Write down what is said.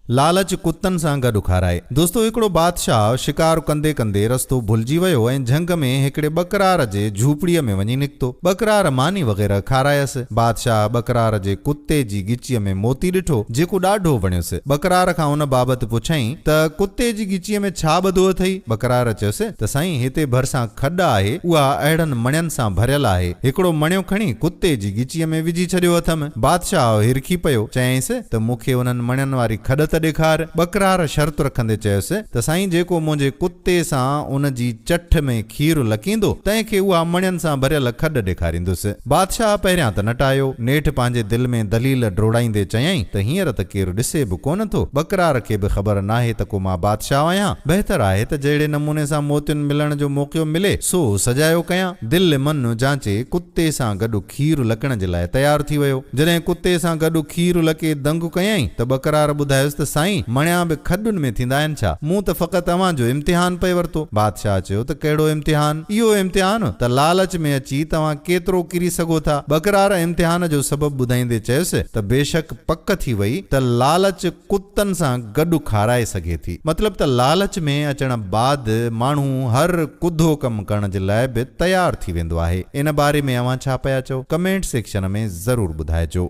لالچ ڪتن سان گڏ کارائي. دوستو هڪڙو بادشاهه شڪار ڪندي ڪندي رستو ڀلجي ويو ۽ جهنگ ۾ هڪڙي ٻڪرار جي جهوپڙيء ۾ وڃي نڪتو. ٻڪرار ماني وغيره کارايس. بادشاهه ٻڪرار جي ڪتي جي ڳچيء ۾ موتي ڏٺو، جيڪو ڏاڍو وڻيس. ٻڪرار کان ان بابت پڇيائين ته ڪتي جي ڳچيء ۾ ڇا ٻڌو اٿئي؟ ٻڪرار چيس ته سائين هتي ڀرسان کڏ آهي، اها اهڙن مڻين سان ڀريل آهي. هڪڙو مڻيو کڻي ڪتي جي ڳچيء ۾ وجهي ڇڏيو اٿم. بادشاهه هرکي پيو. چيائينس ته مون کي انهن مڻين واري کڏ ته ڏيکار. ٻڪرار شرط رکندي چيس ته سائين جيڪو منهنجي ڪتي سان ان جي چٺ ۾ کير لڪيندو، تنهن کي اها مڻين سان ڀريل کڏ ڏيکاريندس. بادشاهه پهريان ته نٽايو، نيٺ پنهنجي دل ۾ دليل ڊوڙائيندي چيائين ته هينئر ته ڪير ڏسي به ڪونه ٿو، ٻڪرار کي به خبر ناهي ته ڪو مان بادشاهه آهيان، بهتر آهي ته جهڙي نموني سان موتين ملڻ جو موقعو ملي، سو سجايو ڪيان. دل من جانچي ڪتي سان گڏ کير لڪڻ جي لاء تيار ٿي ويو. جڏهن ڪتي سان گڏ کير لڪي دنگ ڪيائين ته ٻڪرار ٻڌايس ته سائين مڻيا به کڏن ۾ ٿيندا آهن ڇا؟ مون ته فقط اوهان جو امتحان پئي ورتو. بادشاهه چيو ته ڪهڙو امتحان؟ اهو امتحان ته لالچ ۾ اچي توهان ڪيترو ڪري سگهو ٿا. ٻڪرار امتحان جو سبب ٻڌائيندي چيس ته بيشڪ پڪ ٿي وئي ته لالچ ڪتن سان گڏ کارائي سگهي ٿي. مطلب ته لالچ ۾ اچڻ بعد ماڻهو هر ڪڌو ڪم ڪرڻ جي لاء به تيار ٿي ويندو آهي. ان باري ۾ اوهان ڇا پيا چئو؟ ڪمينٽ سيڪشن ۾ ضرور ٻڌائجو.